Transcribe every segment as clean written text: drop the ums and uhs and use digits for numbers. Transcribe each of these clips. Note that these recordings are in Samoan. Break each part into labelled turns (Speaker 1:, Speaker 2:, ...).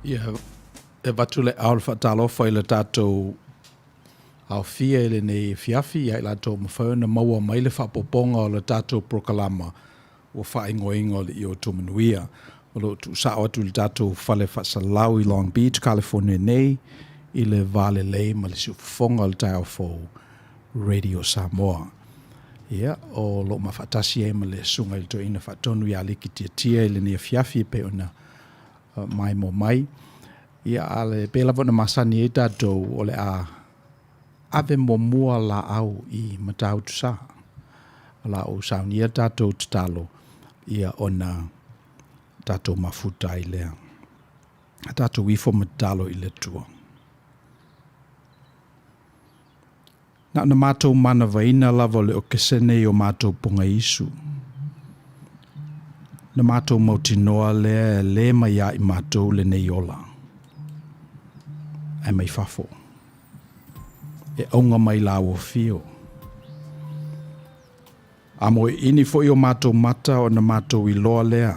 Speaker 1: Ia, e avatu le ao le faatalofa i le tatou aofia i lenei afiafi ia i latou ua mafai ona maua mai le faaopoopoga o le tatou polokalama ua faaigoaina o le Io Manuia. O lo o tuusao atu i le tatou fale faasalau i Long Beach, California nei i le va lelei ma le siufofoga o le taeao fou Radio Samoa. Ia, o lo o mafaatasi ai ma le Susuga i le Toeaina Faatonu ia Liki Tiatia i lenei afiafi e pei ona maimoa mai. Ia, a le pei lava ona masani ai tatou o le a ave muamua laau i Matautusa. O la ou saunia tatou tatalo ia ona tatou mafuta ai lea. A tatou ifo ma tatalo i le Atua. Na ona matou manavaina lava o le okesene i o matou pogaisu. Na matou mautinoa lea e le mai ia i matou lenei ola, ae mai fafo. E auga mai lau afio. A moeini foi o matou mata ona matou iloa lea.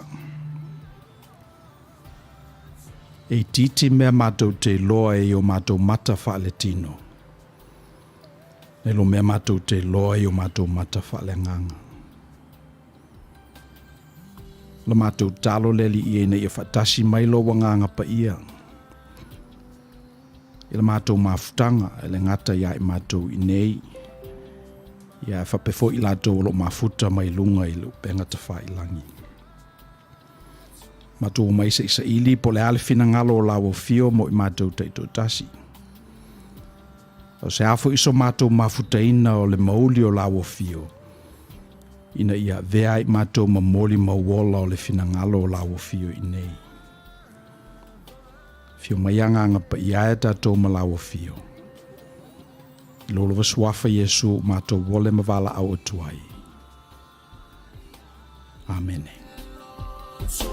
Speaker 1: E itiiti mea matou te iloa e i o matou mata faaletino, nai lo mea matou te iloa i o matou mata faaleagaga. O la matou talo le Alii ina ia faatasi mai lou Agaga Paia i la matou mafutaga e le gata ia i matou i nei, ia faapea foi i latou o lo o mafuta mai luga i le upega tafailagi. Matou omai se i saili po o le a le finagalo o lau afio mo i matou taitoatasi. O se a foi so matou mafutaina o le mauli o lau afio, ina ia avea ai matou ma molimau ola o le finagalo o lau afio i nei. Afio mai Agaga Paia e tatou ma lau afio. I lou lava Suafa Iesu ua matou ole ma valaau atu ai. Amene. So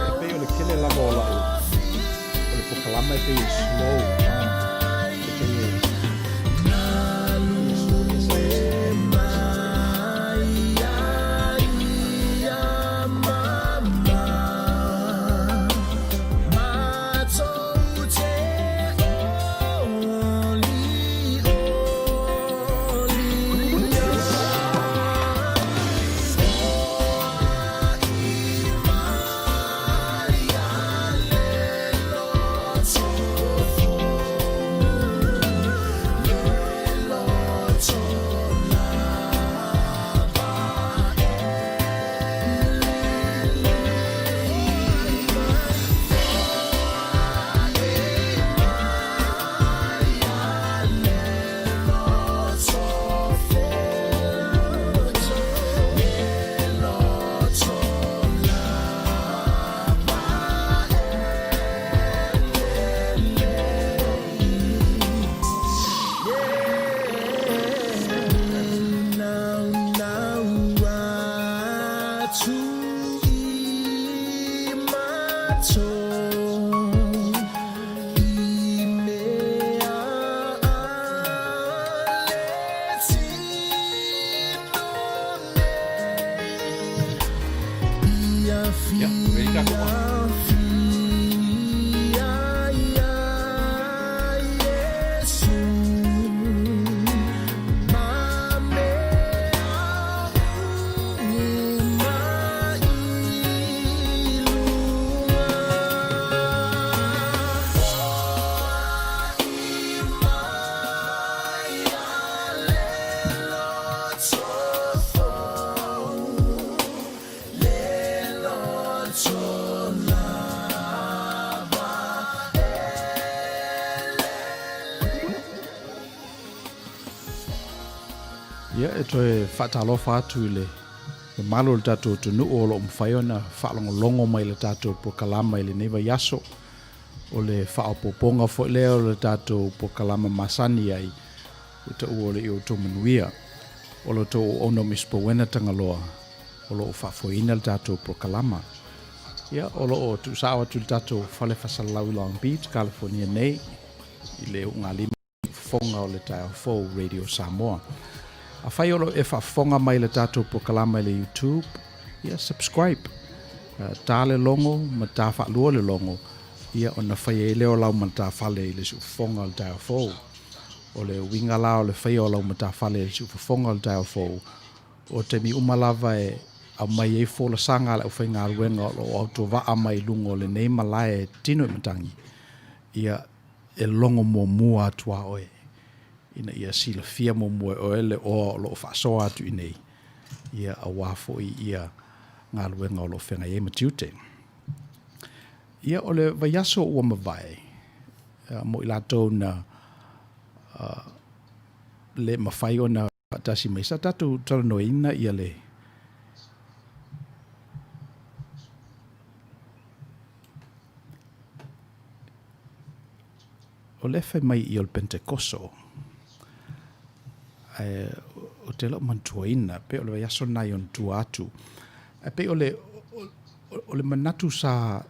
Speaker 1: e pei o le tele lava o lau o le pokalama e pei e slow e pei e Ia, ready tatou ma. Ia, e toe faatalofa atu i le mamalu o le tatou atunuu o lo o mafai ona faalogologo mai i le tatou polokalama i lenei vaiaso. O le faaopoopoga foi lea o le tatou polokalama masani ai ua taua o le i outou manuia. O lo outou auauna o Miss Powena Tagaloa o lo o faafoeina le tatou polokalama. Ia, o lo o tuusao atu i le tatou fale faasalalau i Long Beach, California nei, i le ulugalima fofoga o le taeao fou Radio Samoa. Afai o lo o e faafofoga mai i le tatou polokalama i le YouTube, ia subscribe. Ta le logo ma ta faalua le logo, ia ona fai ai lea o lau matafale i le siufofoga o le taeao fou. O le uiga la o le faia o lau matafale i le siufofoga o le taeao fou, o taimi uma lava e aumai ai folasaga a le aufaigaluega o lo o autovaa mai i luga o lenei malae e tino i matagi, ia e logo muamua atu a oe, ina ia silafia muamua e oe le oa o lo o faasoa atu i inei, ia aua foi ia galuega o lo o feagai ai ma tiute. Ia, o le vaiaso ua mavae, mo i latou na le mafai ona faatasi mai, sa tatou talanoaina ia le O lea fai mai i o le Pentekoso, ae ou te le o manatuaina, pei o le vaiaso lena i ona tua atu. Ae pei o le, o le manatu sa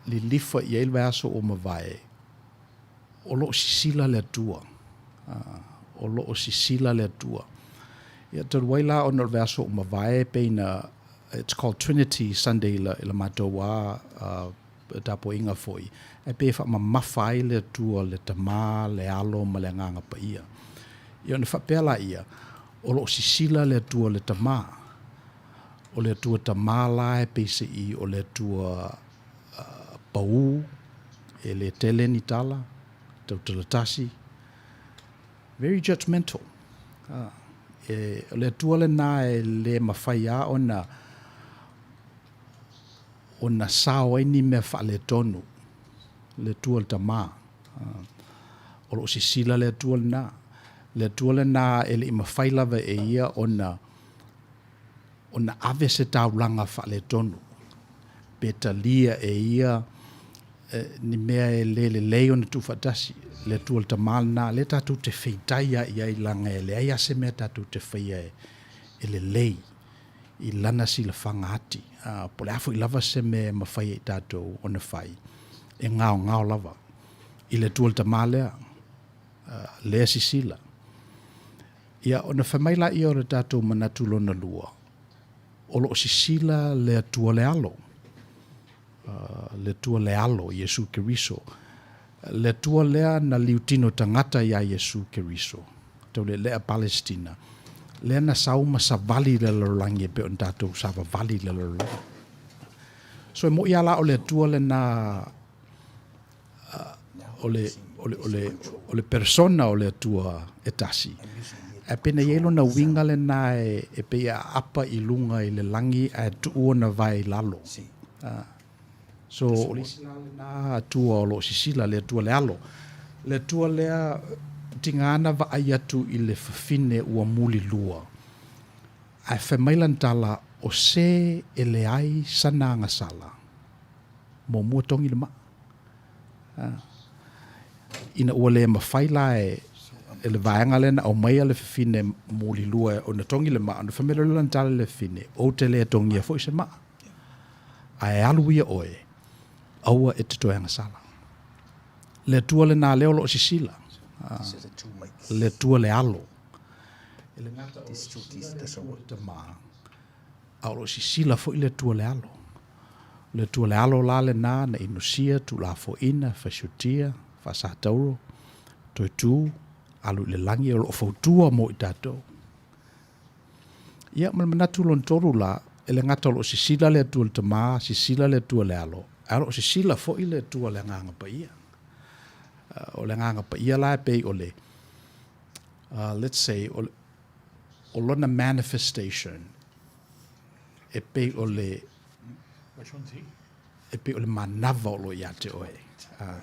Speaker 1: lilifa i ai le vaiaso ua mavae, o lo o sisila le Atua. O lo o sisila le Atua. Ia, talu ai la ona o le vaiaso ua mavae, pei na, it's called Trinity Sunday i la matou lava tapuaiga foi, ae pei e faamamafa ai le Atua, le Tama, le Alo ma le Agaga Paia. Ia ona faapea laia, O lo o sisila le Atua le Tama. O le Atua Tama la e peiseai o le Atua pau, e le tele ni tala, tautala tasi, very judgemental. E, o le Atua lena e le mafai lava ona ona sao ai ni mea faaletonu, le Atua le Tama. O lo o sisila le Atua lena. Le Atua lena e le i mafai lava e ia ona ona ave se taulaga faaletonu, pe talia e ia ni mea e le lelei ona tuufaatasi. Le Atua le Tama lena, lea tatou te feitai lava i ai leaga e leai lava se mea tatou te faia e lelei i lana silafaga ati. Po o le a foi lava se mea e mafai e i tatou ona fai, e gaogao lava i le Atua le Tama lea, lea sisila. Ia, ona fai mai laia o le tatou manatu lona lua, o lo o sisila le Atua le Alo, le Atua le Alo, Iesu Keriso. Le Atua lea na liutino tagata iā Iesu Keriso, taulealea Palesitina, lea na sau ma savali i le lalolagi e pei ona tatou savavali i le lalolagi. So e moʻi lava la o le Atua lena o le, o le, o le, o le persona o le Atua e tasi. Ae pei na i ai lona uiga lena e, e pei e aapa i luga i le lagi ae tuu ona vae i lalo. So, o le isi la lena Atua o lo o sisila, le Atua le Alo. Le Atua lea tiga na vaai atu i le fafine ua mulilua, ae fai mai lana tala, o se e leai sana agasala, muamua togi le maa. Ina ua le mafai la e le vaega lea na aumaia le fafine mulilua ona togi le maa, ona fai mai loa lea o lana tala i le fafine, Ou te le togia foi se maa, ae alu ia oe, aua e te toe agasala. Le Atua lena lea o lo o sisila, le Atua le Alo. E le gata o lo o sisila le Atua le Tama, a o lo o sisila foi le Atua le Alo. O le Atua le Alo la lena na inusia, tuulafoaina, faisotia, faasatauro, toe tu, alu i le lagi, o lo o fautua mo i tatou. Ia, ma le manatu lona tolu la, e le gata o lo o sisila le Atua le Tama, sisila le Atua le Alo, ae o lo o sisila foi le Atua le Agaga Paia. O le Agaga Paia la e pei o le, let's say, o, o lona manifestation e pei o le e pei o le manava o lo o ia te oe.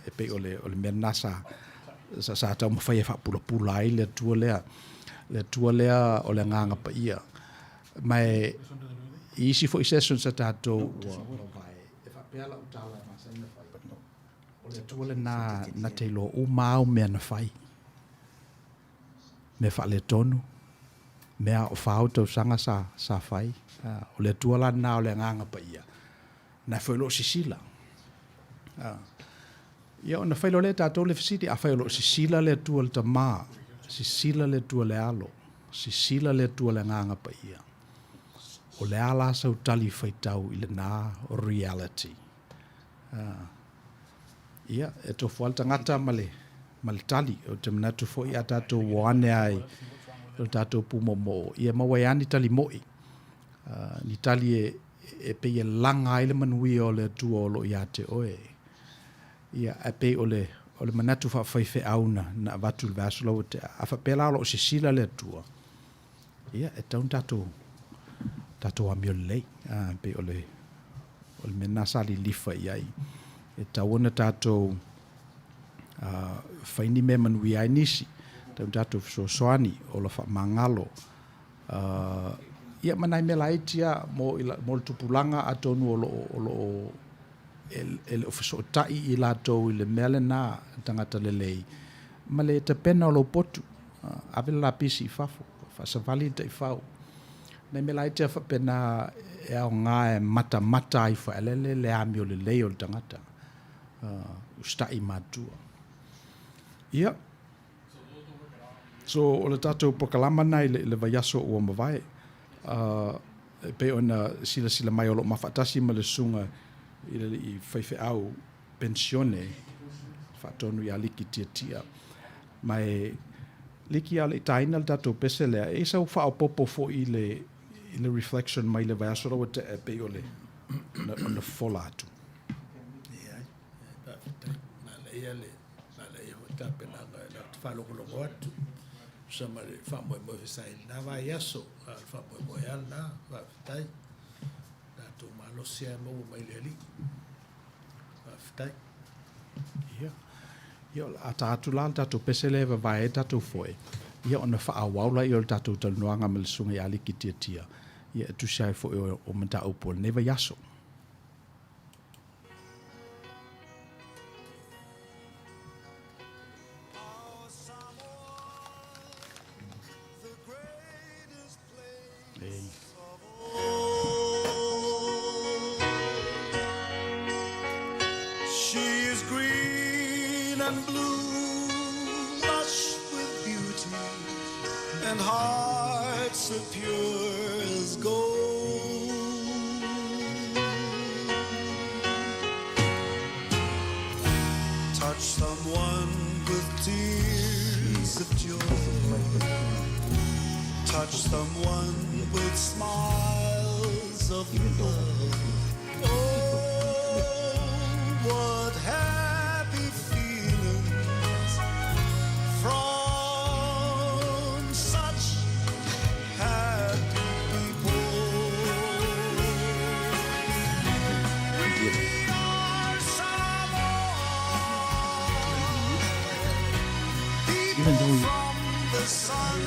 Speaker 1: E pei o le, o le mea lena sa, sa, sa taumafai e faapulapula ai le Atua lea, le Atua lea o le Agaga Paia. Ma e, i isi foi sessions a tatou ua mavae, e faapea lau tala e masani ona fai, o le Atua lena na te iloa uma au mea na fai. Mea faaletonu, mea o fa au tausaga sa, sa fai. O le Atua la lena o le Agaga Paia, na foi o lo o sisila. Ia ona fai loa lea e tatou le fesili, afai o lo o sisila le Atua le Tama, sisila le Atua le Alo, sisila le Atua le Agaga Paia, o le a la sau tali faitau i lena reality? Ia, e tofu lava le tagata ma le, ma le tali. Ou te manatu foi a tatou o ane ai i lo tatou pumoomoo, ia maua ai lava ni tali moi, ni tali e, e pei e laga ai le manuia o le Atua o lo o ia te oe. Ia, ae pei o le, o le manatu faafaifeau na, na avatu i le vaiaso la ua tea, a faapea la o lo o sisila le Atua, ia, e tatau ona tatou, tatou amio lelei. A, pei o le, o le mea lena sa lilifa i ai. E tatau ona tatou fai ni mea e manuia ai nisi, e tatau ona tatou fesoasoani, ola faamagalo, ia ma nai mea laiti lava mo, mo le tupulaga atonu o lo o, o lo o e le o fesootai i latou i le mea lena, tagata lelei, ma le tapena o lou potu, ave le lapisi i fafo, faasavali le taifau. Nai mea laiti lava faapena e aoga e matamata ai foi le amio lelei o le tagata, usitai i matua. Ia, so o le tatou polokalama lena i le vaiaso ua mavae. E pei ona silasila mai o lo o mafaatasi ma le susuga i le alii faifeau penisione faatonu ia Liki Tiatia. Ma e. Liki, a o le i taina le tatou pese lea, e i ai sau faaopoopo foi i le, i le reflection mai le vaiaso la ua tea e pei o le, ona fofola atu.
Speaker 2: Leai, faafetai. Manaia le, manaia foi tapenaga e latou te faalogologo atu. Tusa ma le faamoemoe foi sa i ai i lena vaiaso, a o le faamoemoe lava lena, faafetai. Tatou malosi lava e maua mai le Alii. Faafetai.
Speaker 1: Ia, ia o le a ta atu la le tatou pese lea e vavae ai le tatou foe, ia ona faaauau laia o le tatou talanoaga ma le Susuga ia Aliki Tiatia, ia e tusa ai foi o, o mataupu o lenei vaiaso.
Speaker 3: She is green and blue, lush with beauty, and hearts so pure as gold. Touch someone with tears of joy. Touch someone with smiles of love. Oh, what happy feelings from such happy people. We are Samoa,
Speaker 4: Even
Speaker 3: people
Speaker 4: though
Speaker 3: from the sun.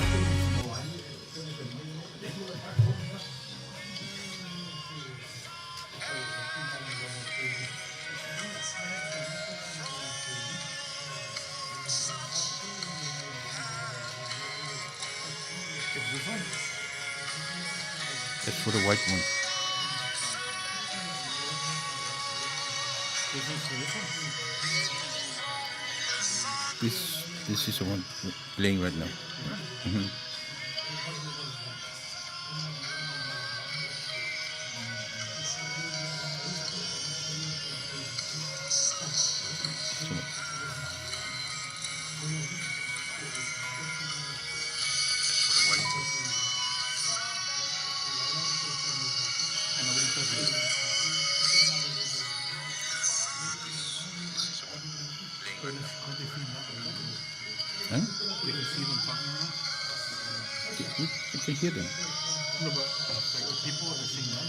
Speaker 4: That's for the white one. This is the one playing right now. So, huh? You can hear them.
Speaker 5: No, but like the people are the same man.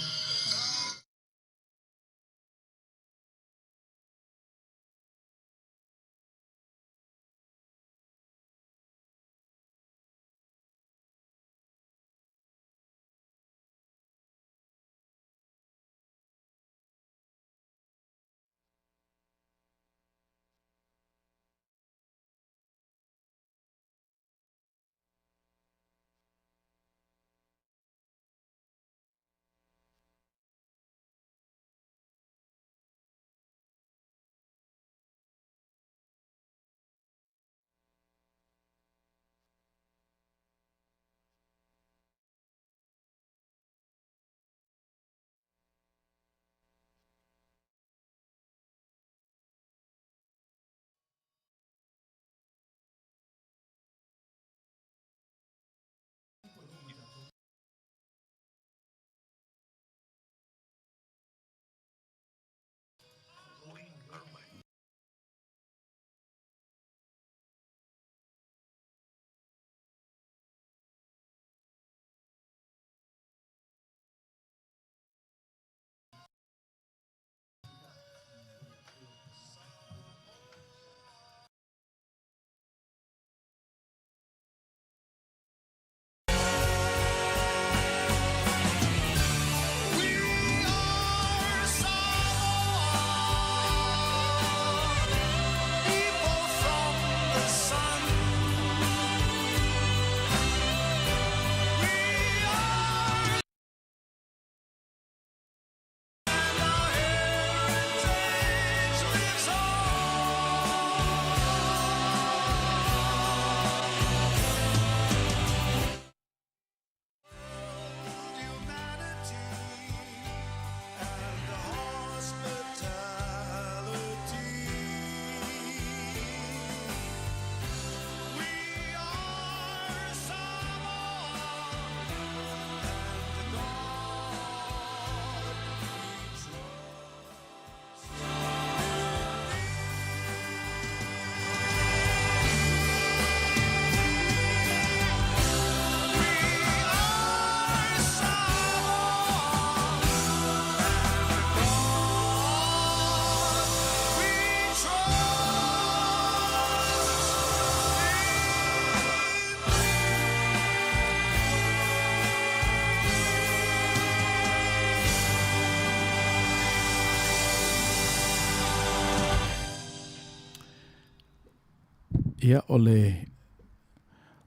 Speaker 1: Ia, o le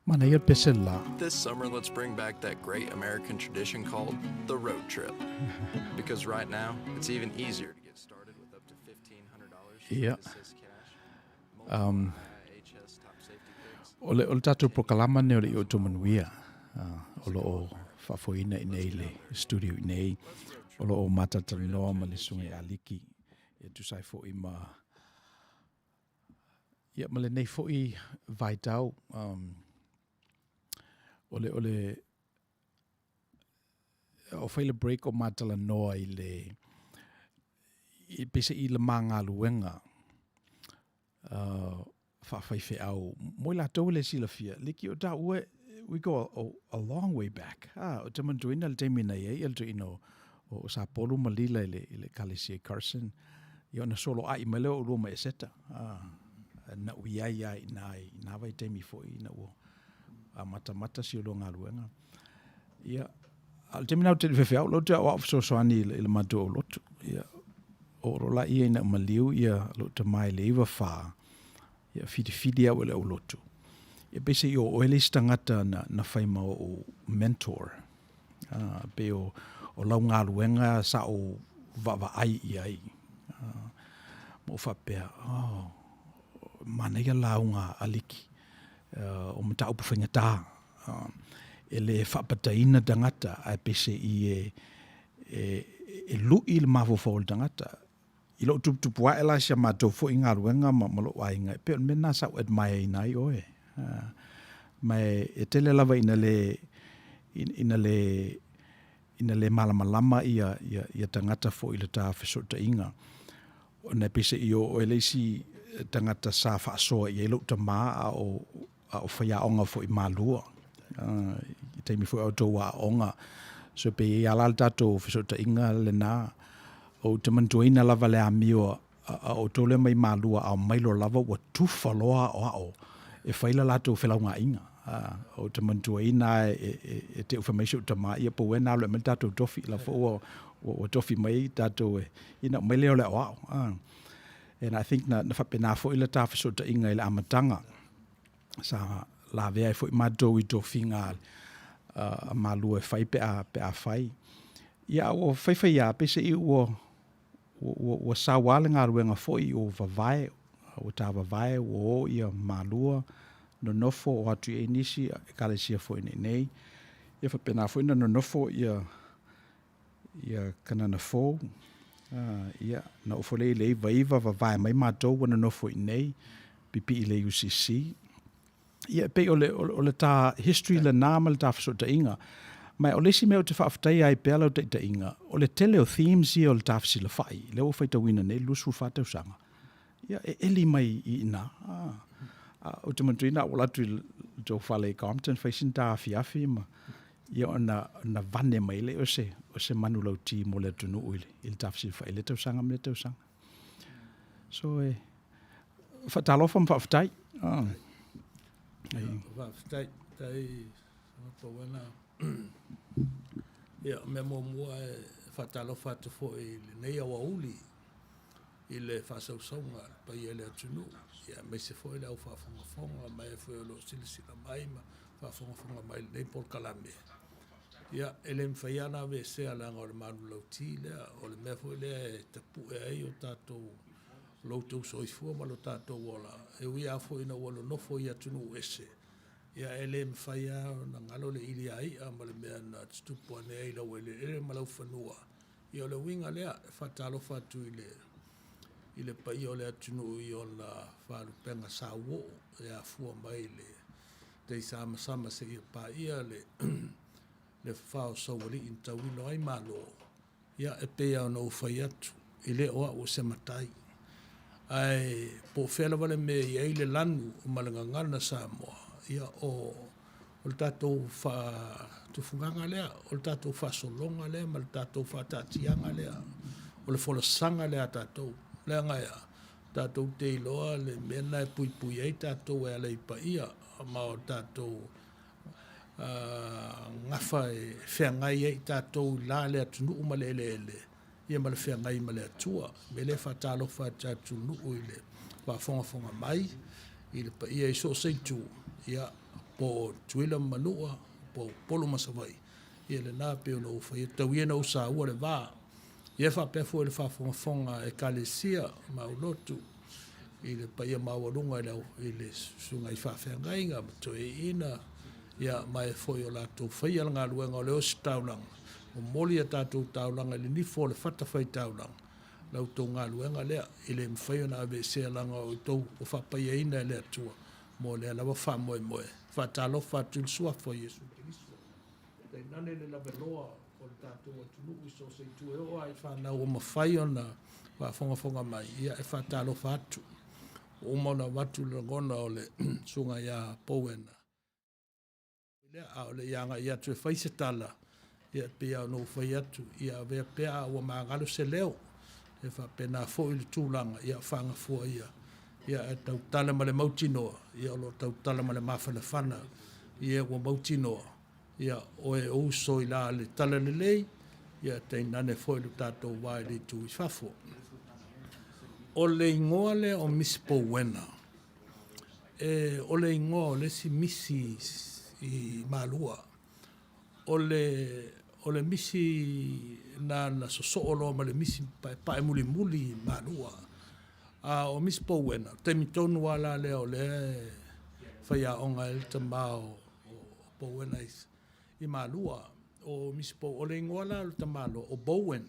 Speaker 1: manaia le pese le la.
Speaker 6: This summer, let's bring back that great American tradition called the road trip. Because right now, it's even easier to get started with up to $1,500
Speaker 1: Ia.
Speaker 6: assist cash, multiple IIHS top safety picks,
Speaker 1: O le, o le tatou polokalama lenei o le Ioto Manuia, o lo o faafoeina i nei le studio i nei, o lo o matalatalanoa ma le Susuga ia Aliki, e tusa ai foi ma, ia, ma lenei foi vaitau, um, o le, o le, o fai le break o matalanoa i le, i pese i le magaluega, faafaifeau mo i latou e le silafia, liki o taua, we go a, a long way back. Ah, o te manatuina le taimi na i ai le toeaina o, o Sapolu ma Lila i le, i le Ekalesia i Carson, ia ona soloai mai lea o oulua ma Eseta. Ah, na ui ai lava i ina i nā vaitaimi foi ina ua amatamata si olua galuega. Ia, a o le taimi lena ou te le i faifeau, o lea ou te aoao fesoasoani i le, i le matou aulotu. Ia, oo loa laia ina maliu ia lou tama i le 94, ia filifili au e le aulotu. Ia peiseai o oe le isi tagata na, na fai ma o'u mentor. Uh, pei o, o lau galuega sa ou vaavaai i ai. Uh, ma ou faapea, oh, manaia lauga a Aliki, uh, o mataupu faigata. Uh, e le faapataina tagata, ae peiseai e, e, e lu'i le mafaufau o le tagata. I lou tuputupu ae la i si a matou foi galuega ma, ma lou aiga, e pei o le mea lena sa ou admire-ina ai oe. Uh, ma e, e tele lava ina le, ina le, ina le malamalama ia, ia, ia tagata foi i le ta fesootaiga. Ona e peiseai o oe le isi tagata sa faasoa i ai lou tama a o, a o faiaoga foi i Malua. Uh, i taimi foi a outou aoaoga. So pe i ai lava la le tatou fesootaiga lena, ou te manatuaina lava le amio a, a outou lea mai Malua a omai loa lava ua tufa loa aoao e fai le latou felaugaaiga. Uh, ou te manatuaina e, e, e, e te u fai mai si ou tama, ia po ua e na alu e aumai le tatou tofi, la foi ua, ua, ua tofi mai tatou e, ina aumai lea o le aoao. Uh. And I think na, na faapena foi le ta fesootaiga i le amataga. Sa lavea ai foi matou i tofiga a, a Malua e fai pe a, pe a fai. Ia, ua faifai lava, peiseai ua, ua, ua, ua sau lava le galuega foi ua vavae, ua ta vavae, ua o ia Malua, nonofo, o atu i ai nisi Ekalesia foi i nei. Ia faapena foi ona nonofo ia ia Kanana Fou, ia, na oo foi lea i le 99, vavae mai matou ua nonofo i inei, pipii i le UCC. Ia, e pei o le, o le ta history lena ma le ta fesootaiga. Ma o le isi mea ou te faafetaia ai pea lau taitaiga, o le tele o themes ia o le ta fesilafai, lea ua faitauina nei le 24 tausaga, ia, e eli mai i ina. Ou te manatuaina a ou alu atu i le tou fale i Compton, fai sina ta afiafi ma, ia ona, ona vane mai lea o se, o se manulauti mo le atunuu i le, i le tafesilafai i lea tausaga ma lea tausaga. So e faatalofa ma faafetai. Ah.
Speaker 2: Faafetai, tai Pauana. Ia, mea muamua e faatalofa atu foi i lenei aoauli i le faasausauga a le paia o le atunuu, ia aemaise foi le au faafogafoga ma e foi o lo o silasila mai ma faafogafoga mai i lenei polokalame. Ia, e le mafai lava ona aveesea leaga o le manulauti lea, o le mea foi lea e tapue ai o tatou lo outou soifua ma lo tatou ola, e ui lava foi ina ua nonofo i atunuu ese, ia e le mafai lava ona galo le iliaia ma le mea na tutupu ane ai i lau eleele ma lau fanua. Ia o le uiga lea, e faatalofa atu i le i le paia o le atunuu i ona faalupega sauoo e afua mai i le teisamasama seia paia le le fafao o Saualii na tauino ai Malo. Ia e pei lava ona ou fai atu, e le o au o se matai. Ae po o fea lava le mea e i ai le lanu ma le gagana Samoa, ia o o le tatou faatufugaga lea, o le tatou faasologa lea ma le tatou faataatiaga lea, o le folasaga lea a tatou. Leaga e a? Tatou te iloa le mea lena e puipui ai tatou e ala i paia ma o tatou gafa e feagai ai tatou i la le atunuu ma le eleele, ia ma le feagai ma le Atua. O le mea lea e faatalofa atu i le atunuu i le faafogafoga mai. i le paia i so o se itu, ia, po o Tutuila ma Manua, po o Upolu ma Savaii, ia lena pei ona ou fai atu, tau ia ina ou saua le va. Ia e faapea foi i le faafogafoga a Ekalesia ma aulotu i le paia maualuga i le, i le susuga i faafeagaiga ma toeaiina, ia, ma e foi o latou faia le galuega o le ositaulaga, momoli a tatou taulaga i le nifo o le fatafaitaulaga, la outou galuega lea, e le mafai ona aveesea leaga o outou ua faapaiaina e le Atua mo lea lava faamoemoe. Faatalofa atu i le Suafa o Iesu Keriso, tainane le laveloa o le tatou atunuu i so o se itu e oo lava i fanau ua mafai ona faafogafoga mai, ia e faatalofa atu. Ua uma ona avatu le lagona o le Susuga ia Bowen lea, a o le i agai atu e fai se tala, ia e pei lava ona ou fai atu, ia avea pea a ua magalo se leo, e faapena foi le tulaga, ia faagafua ia, ia ae tautala ma le mautinoa, ia o lo o tautala ma le mafanafana i e ua mautinoa, ia oe o uso i la le talalelei, ia tainane foi lo tatou va i le itu i fafo. O le igoa lea o Miss Powena, e, o le igoa o le isi misi i Malua. O le, o le misi na na sosoo loa ma le misi paepae mulimuli i Malua. A o Miss Powena, taimi tonu lava la lea o lea e faiaoga ai le tama o, o Powena i, i Malua. O Miss Po, o le igoa la o le tamaloa o Bowen.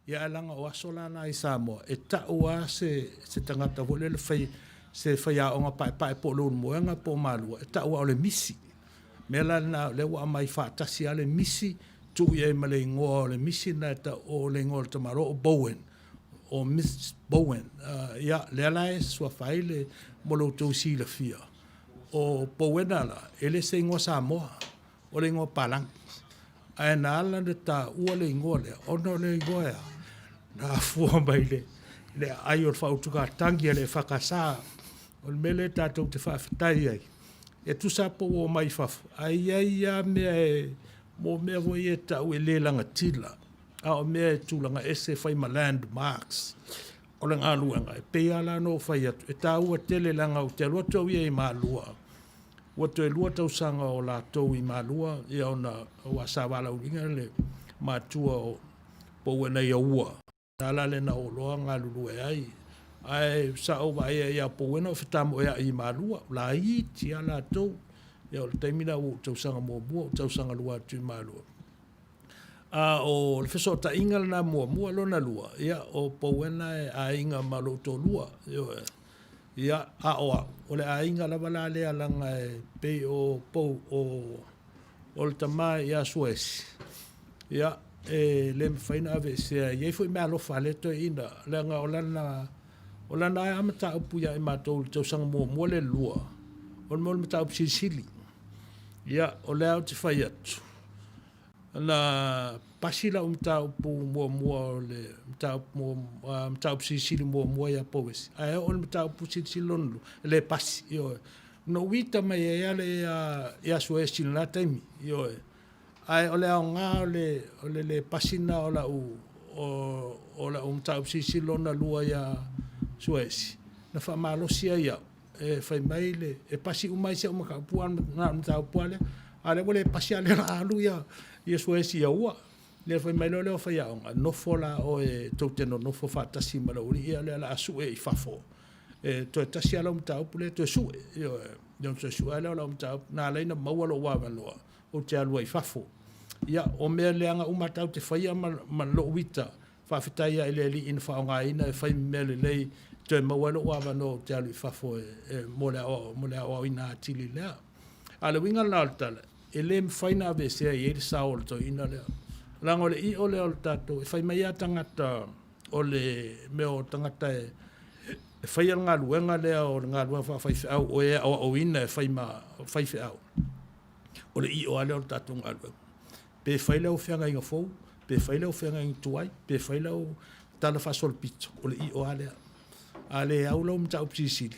Speaker 2: Ia ae leaga o aso la na i Samoa, e tau lava se, se tagata foi lele fai, se faiaoga paepae po o Leulumoega po o Malua, e tau lava o le misi. O le mea la lena o lea ua aumai faatasi lava le misi, tuu i ai ma le igoa o le misi lena e tau, o le igoa o le tamaloa o Bowen, o Miss Bowen. Ia, lea la e suafa ai le, mo lo outou silafia, o Powena la, e le se igoa Samoa, o le igoa palagi. Ae na ala ona taua le igoa lea, ona o le igoa e a? Na afua mai le, le aai o le faautugatagi a le EFKS. O le mea lea tatou te faafetai ai, e tusa lava po ua omai i fafo, ae i ai lava mea e, mo mea foi ia e tau e le lagatila, a o mea e tulaga ese e fai ma landmarks o le galuega. E pei lava la ona ou fai atu, e taua tele leaga ou te alu atu au ia i Malua, Ua toe lua tausaga o latou i Malua, ia ona aua sa valaauina le matua o Powena ia ua. Na la le na oo loa galulue ai. Ae sa ou vaaia ia Powena o fetamoeai i Malua, laiti lava latou. Ia o le taimi lena ua ou tausaga muamua, ou tausaga lua atu i Malua. A o le fesootaiga lena muamua, lona lua, ia o Powena e aiga ma lou toalua, ioe. Ia, a o au, o le aiga lava la lea leaga e pei o pou, o, o le tama ia Suaesi, ia, e le mafai ona aveesea, e i ai foi meaalofa a lea toeaina, leaga o lana, o lana lava mataupu ia i matou i le tausaga muamua le lua, o le mea o le mataupu silisili. Ia, o lea ou te fai atu, Na pasi lau mataupu muamua o le mataupu, mataupu silisili muamua ia Pouesi, ae oo i le mataupu silisili lona lua, e le pasi, ioe. Na ou ita mai ai lava lea ia Suaesi i lena taimi, ioe. Ae o le aoga o le, o le le pasi lena o lau, o, o lau mataupu silisili lona lua ia Suaesi, na faamalosi ai au, e fai mai le, e pasi uma ai si au mataupu a na o le mataupu lava lea. A o lea ua le pasi a o lea o le a alu ia, ia Suaesi ia ua. Ia fai mai loa lea o faiaoga, nofo la oe tou te nonofo faatasi ma le aualii ia lea o le a sue i fafo. E toe tasi lava lau mataupu lea e toe sue. Ioe, ia ona toe sue lava lea o lau mataupu. Na ala ai ona maua lou avanoa ou te alu ai i fafo. Ia, o mea leaga uma tatou te faia ma, ma lou ita, Faafetai lava i le Alii na faaaogaina e fai ma mea lelei e toe maua ai lou avanoa ou te alu i fafo e, mo le mo le aoaoina atili lea. A o le uiga lena o le tala, e le mafai ona aveesea e i ai le sao o le toeaina lea. Leaga o le io lea o le tatou, e fai mai lava tagata o le mea o tagata e, e faia le galuega lea o le galuega faafaifeau o e aoaoina e fai ma faifeau, o le io lava lea o le tatou galuega. Pe fai lau feagaiga fou, pe fai lau feagaiga tuai, pe fai lau tala faasolopito, o le io lava lea. A le au lau mataupu silisili,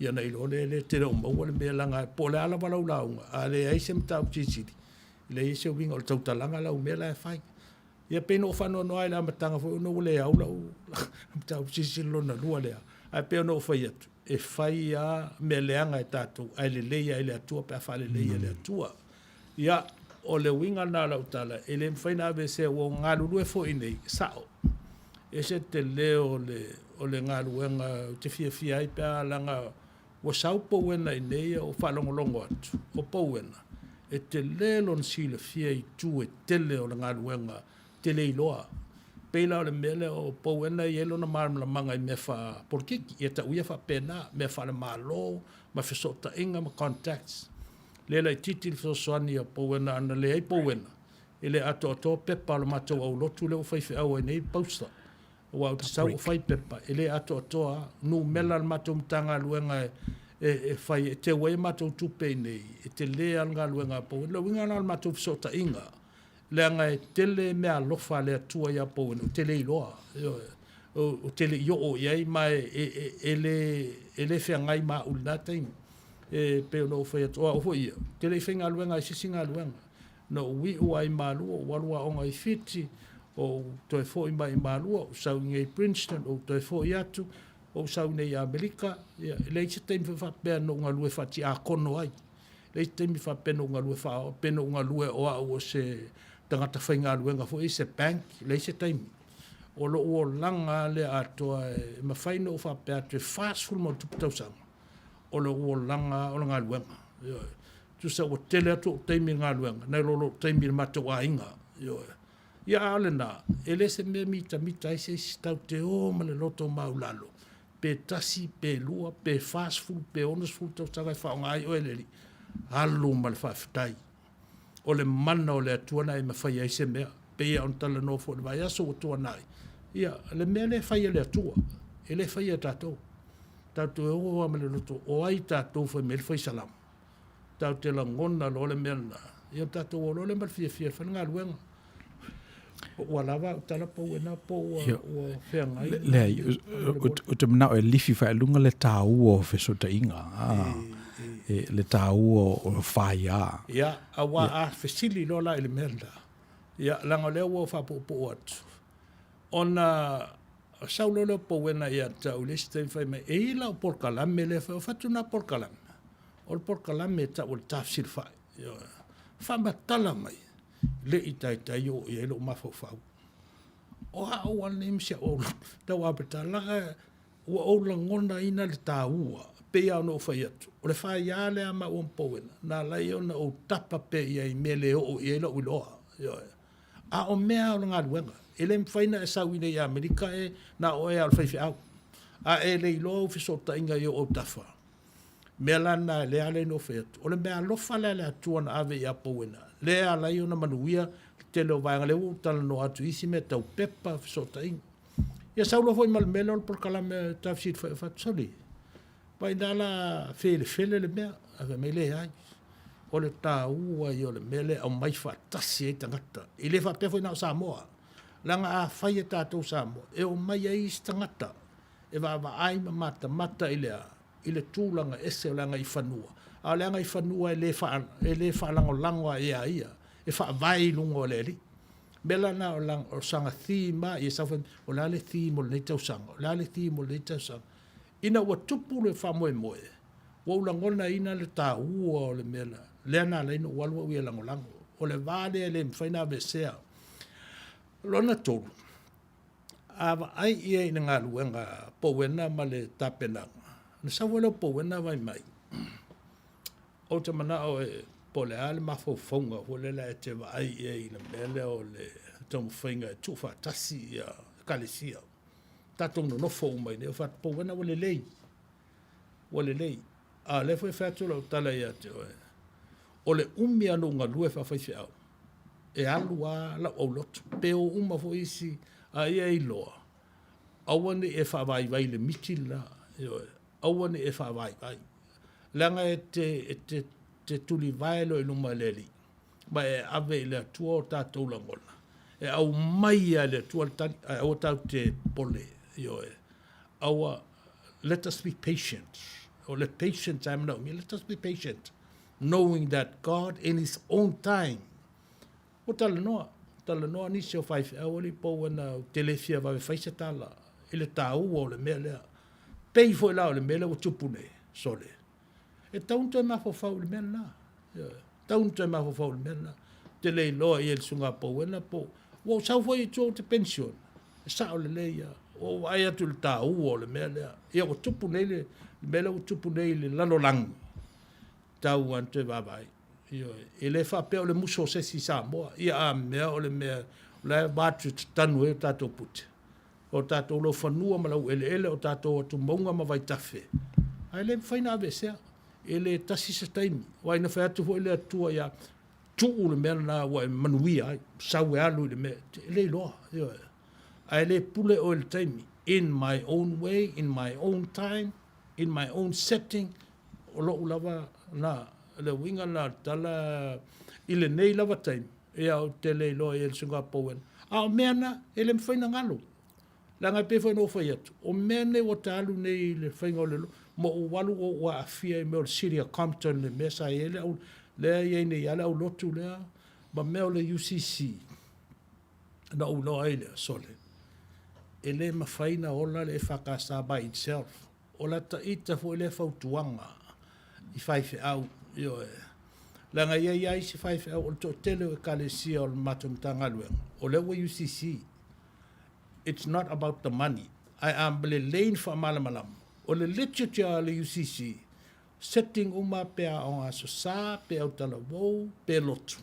Speaker 2: ia ona iloa lea e te le o maua le mea leaga po o le a lava lau lauga, a leai se mataupu silisili, e leai se uiga o le tautalaga lau mea la e fai. Ia pei na ou faanoanoa lava i le amataga foi ona ua le au lau mataupu silisili lona lua lea. Ae pei ona ou fai atu, e fai lava mea leaga e tatou, ae lelei lava i le Atua pe a faaleleia e le Atua. Ia, o le uiga lena o lau tala, e le mafai ona aveesea, ua ou galulue foi i inei, e sao, e ese le tele o le, o le galuega ou te fiafia ai pe a leaga ua sau Pouena i inei ou faalogologo atu, o Pouena, e tele lona silafia i itu e tele o le galuega te le iloa. Pei la o le mea lea o Pouena e i ai lona malamalamaga i mea faapolokiki, ia tau ia faapena, mea faale-Malo ma fesootaiga ma contacts. Le laitiiti le fesoasoani a Pouena, ana leai Pouena, e le atoatoa pepa a le matou aulotu lea ua faifeau ai nei pausa. Aua ou te sau o fai pepa, e le atoatoa lava. Numera a le matou Matagaluega e fai e teu ai a matou tupe i inei, e tele lava le galuega a Pouena. O le uiga la o le matou fesootaiga, leaga e tele meaalofa a le Atua ia Pouena ou te le iloa, ioe, ou te le i oo i ai ma e le feagai ma au i lena taimi. E pei ona ou fai atu, o au foi ia, ou te le i faigaluega i se isi galuega. Na ou iu lava i Malua, ou alu aoga i Fiti, ou toe foi mai i Malua, ou sau i inei i Princeton, ou toe foi atu, ou sau i inei i Amerika. Ia, e leai se taimi foi faapea na ou galue faatiakono ai. Leai se taimi faapea na ou galue faa, pe na ou galue o au o se tagata faigaluega foi i se bank, leai se taimi. O lou olaga lava lea atoa e mafai ona ou faapea atu e 40+ tausaga, o lou olaga lava o le galuega. Ioe. Tusa ua tele atu ou taimi i le galuega nai lo lou taimi i le matou aiga. Ioe. Ia a o lena, e le se mea mitamita ai se isi, tatou te o ma le loto maualalo, pe tasi, pe lua, pe 40, pe 60 tausaga e faaaoga ai oe e le Alii, alu ma le faafetai. O le mana o le Atua lena e mafai ai se mea. E pei lava ona talanoa foi i le vaiaso ua tuanai, ia, le mea lea e fai e le Atua, e le faia e tatou. Tatou te o lava ma le loto, o ai tatou fai mai ai le fai salamo? Tatou te lagona loa le mea lena, ia ona tatou o loa lea ma le fiafia e fai le galuega. Ua lava au tala Pouena po ua, ua feagai?
Speaker 1: Leai, ou te manao e lifi faailuga le taua o fesootaiga, le taua o le faia.
Speaker 2: Ia, aua a fesili loa la i le mea lena, ia, leaga o lea ua ou faapuupuu atu, ona sau loa lea o Pouena ia te au i le isi taimi fai mai, e i ai lau polokalame lea e fai, ou fai atu, na polokalame? O le polokalame e tau o le Tafesilafai. Ioe. Faamatala mai, le i taitai oo i ai lou mafaufau. O au lava lenei ma si au tauapeta, leaga ua ou lagonaina le taua, pei lava ona ou fai atu, o le faia lea a maua ma Pouena, na ala ai ona ou tapa pea i ai i mea e le oo i ai lou iloa. Ioe. A o mea lava o le galuega, e le mafai ona e sau i inei i Amerika e na o oe lava o le faifeau, a e le iloa ou fesootaiga i ou autafa, mea la lena lea ala ai ona ou fai atu, o le meaalofa lea a le Atua na ave ia Pouena, lea e ala ai ona manuia le tele o vaega, lea ua ou talanoa atu i isi mea tau pepa, fesootaiga. Ia sau loa foi ma le mea lea o le polokalame a Tafsir Fai, sole, vaai na la felefele le mea, ae fai mai, leai, o le taua ia o le mea lea e aumai faatasi ai tagata. E le faapea foi na o Samoa, leaga a fai e tatou Samoa, e omai ai isi tagata e vaavaai ma matamata i le a? I le tulaga ese o le agaifanua. A o le agaifanua e le faa, e le faalagolago lava ia ia, e faavae i luga o le Alii. O le mea la lena o sana theme lava ia, sau fai mai, o le a le theme o lenei tausaga, o le a le theme o lenei tausaga. Ina ua tupu le faamoemoe, ua ou lagonaina le taua o le mea lea, lea na ala ai ona ou alu au ia e lagolago. O le va lea e le mafai ona aveesea. Lona tolu, A vaai i ai i le galuega a Pouena ma le tapenaga, ona sau ai lea o Pouena vaai mai, ou te manao e, po o le a le mafaufauga foi lele e te vaai i ai i le mea lea o le taumafaiga e tuufaatasi ia Ekalesia. Tatou nonofo uma i inei, ou fai atu, Pouena ua lelei, ua lelei. A o lea foi e fai atu lau tala ia te oe, o le umi lava ona ou galue faafaifeau, e alu lava lau aulotu, pe o uma foi isi, a ia iloa, aua ne i e faavaivai i le miti le la, ioe, aua ne i e faavaivai, leaga e te, e te, te tulivae loa i luma o le Alii, ma e ave i le Atua o tatou lagona, e aumai lava e le Atua le tali, ae aua tatou te popole, ioe, aua, let us be patient, o le patient lava e manaomia, let us be patient. Knowing that God in his own time. Ua talanoa, talanoa nisi o faifeau alii pouena ou te le fia vave fai se tala i le taua o le mea lea. Pei foi la o le mea lea ua tupu nei, sole, e tatau ona toe mafaufau i le mea lena. Ioe. E tatau ona toe mafaufau i le mea lena. Ou te le iloa i ai le Susuga Pouena po o… Ua ou sau foi i tua ou te penisione, e sao lelei lava. Ua ou vaai atu i le taua o le mea lea. Ia ua tupu nei le mea lea ua tupu nei i le lalolagi, e tatau lava ona toe vaavaai. Ioe. E le faapea o le musu o se isi i Samoa, ia a mea o le mea o la e avatu e tatanu ai o tatou pute, o tatou laufanua ma laueleele, o tatou atumauga ma vaitafe, ae le mafai ona aveesea. E le tasi se taimi, aua na fai atu foi le Atua ia tuu le mea lena ua e manuia ai, sau e alu i le mea, e le iloa, ioe. Ae le pule oe i le taimi, in my own way, in my own time, in my own setting, o lou lava lena, o le uiga lena o le tala i lenei lava taimi, ia ou te le iloa i ai le Susuga Bowen, a o mea na, e le mafai ona galo. Leaga e pei foi ona ou fai atu, o mea nei ua ta alu nei i le faiga o le ma ou alu ou aafia i mea o le City of Compton, le mea sa i ai le au, lea e i ai nei lava le aulotu lea, ma mea o le UCC, ona ou iloa ai lea, sole, e le mafai ona ola le EFKS by itself. O lata ita foi lea fautuaga i faifeau, ioe, leaga e i ai lava isi faifeau, o le toatele o Ekalesia o le matou Matagaluega, o lea ua UCC. It's not about the money, ae a lelei ona faamalamalama, o le literature a le UCC, setting uma pe aoga Aso Sa, pe autalavou, pe lotu,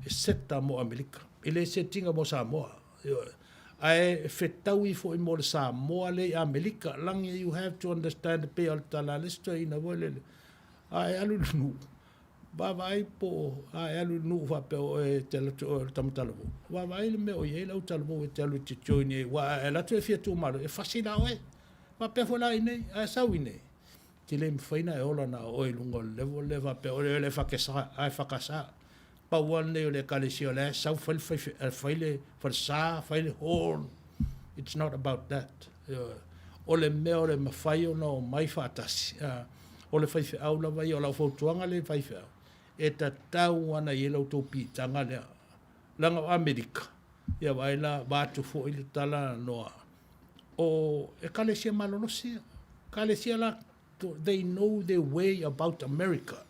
Speaker 2: e seta mo Amerika, e le set ina mo Samoa. Ioe. Ae fetaui foi mo le Samoa lea i Amerika, lagi you have to understand e pei o le tala a le isi toeaina foi lele, a e alu i le nuu, vaavaai po o a e alu i le nuu faapea o oe e te alu atu o oe o le tama talavou, vaavaai le mea o i ai le au talavou e te alu e te join i ai, aua a e alu atu e fia tumalo, e fasi la oe. Faapea foi la i inei, a e sau i inei, e te le mafai ona e ola na o oe i luga o le level lea faapea o oe o le EFKS. Pau lava lenei o le Ekalesia o la e sau fai le, fai le falesa, fai le hall. It's not about that. Ioe. O le mea o le mafai ona omai faatasi. O le faifeau lava ia, o lau fautuaga lea i faifeau, e tatau lava ona i ai la outou piitaga lea. Leaga o Amerika, ia vaai la, vaeatu foi le tala a Noa, o Ekalesia malolosi ia. Ekalesia la, they know their way about America.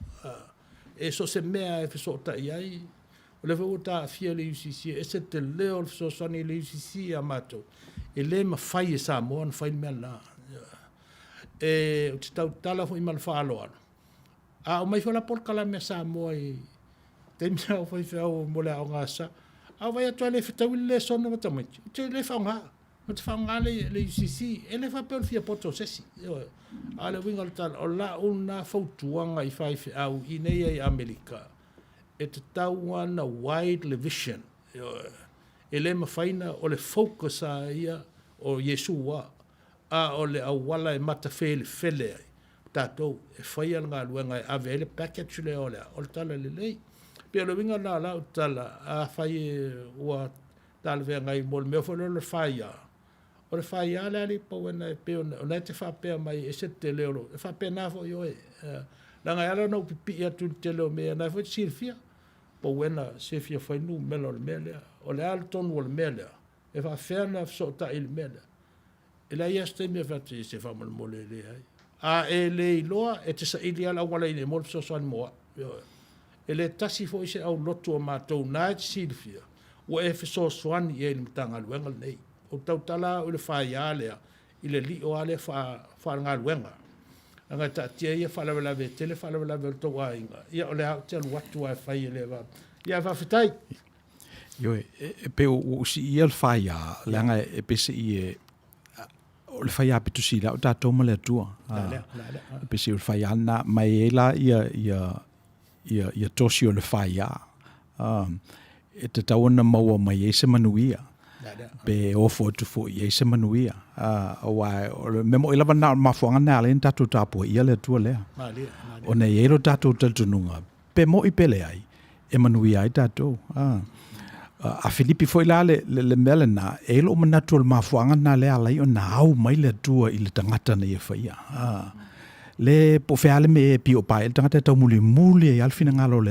Speaker 2: E so o se mea e fesootai ai, o lea foi ua taafia le UCC, e ese le tele o le fesoasoani a le UCC ia matou, e le mafai e Samoa ona fai le mea lena. E, ou te tautala foi ma le faaaloalo, a aumai foi la polokalame a Samoa i taimi a o faifeau mo le aoga Aso Sa, a ou vaai atu lava e le fetaui le lesona ma tamaiti, ou te le faaaoga. Ou te faaaoga le, le UCC, e le faapea o le fia poto o se isi. Ioe. A o le uiga o le tala, o lau lena fautuaga i faifeau i inei ia i Amerika, e tatau lava ona wide le vision. Ioe. E le mafai ona, o le focus lava ia o Iesu lava, a o le auala e matafelefele ai tatou e faia le galuega e ave ai le package lea o le a, o le tala lelei. E pei o le uiga lena o lau tala, afai ua talafeagai mo le mea foi lea o le faia. O le faia le alii Pauena e pei ona, o lena e te faapea mai e ese le tele o lou, e faapena foi oe. Leaga e ala ona ou pipii atu i le tele o mea, o lena foi e te silafia. Pauena, se fia fai numera o le mea lea. O le a le tonu o le mea lea? E faapefea ona fesootai i le mea lea? E leai lava se taimi e fai atu ai, se faamolemole e leai. A e le iloa, e te saili lava le auala i inei mo le fesoasoani mo au. Ioe. E le tasi foi se aulotu a matou na e te silafia, ua e fesoasoani i ai i le Matagaluega lenei. Ou tautala au i le faia lea, i le lio lava lea faale-galuega. Leaga e taatia ia faalavelave e tele faalavelave o le tou aiga, ia o lea lava ou te alu atu lava e fai e le faapea. Ia ae faafetai.
Speaker 1: Ioe, e pei ua ou siia le faia, leaga e pei se i e, o le faia pito sili lea o tatou ma le Atua. E pei se i o le faia lena, ma e i ai la ia, ia, ia, ia tosi o le faia, e tatau ona maua mai ai se manuia, pe ofo atu foi i ai se manuia. Aua o le mea moni lava lena, o le mafuaaga lena e ala ai ona tatou tapuaia le Atua lea. Ona e i ai lo tatou talitonuga, pe moni pe leai, e manuia ai tatou. A Filipi foi la le, le, le mea lena, e i ai lou manatu o le mafuaaga lena lea e ala ai ona au mai le Atua i le tagata na ia faia. Le po o fea lava le mea e piopa ai le tagata e taumulimuli ai lava le finagalo o le.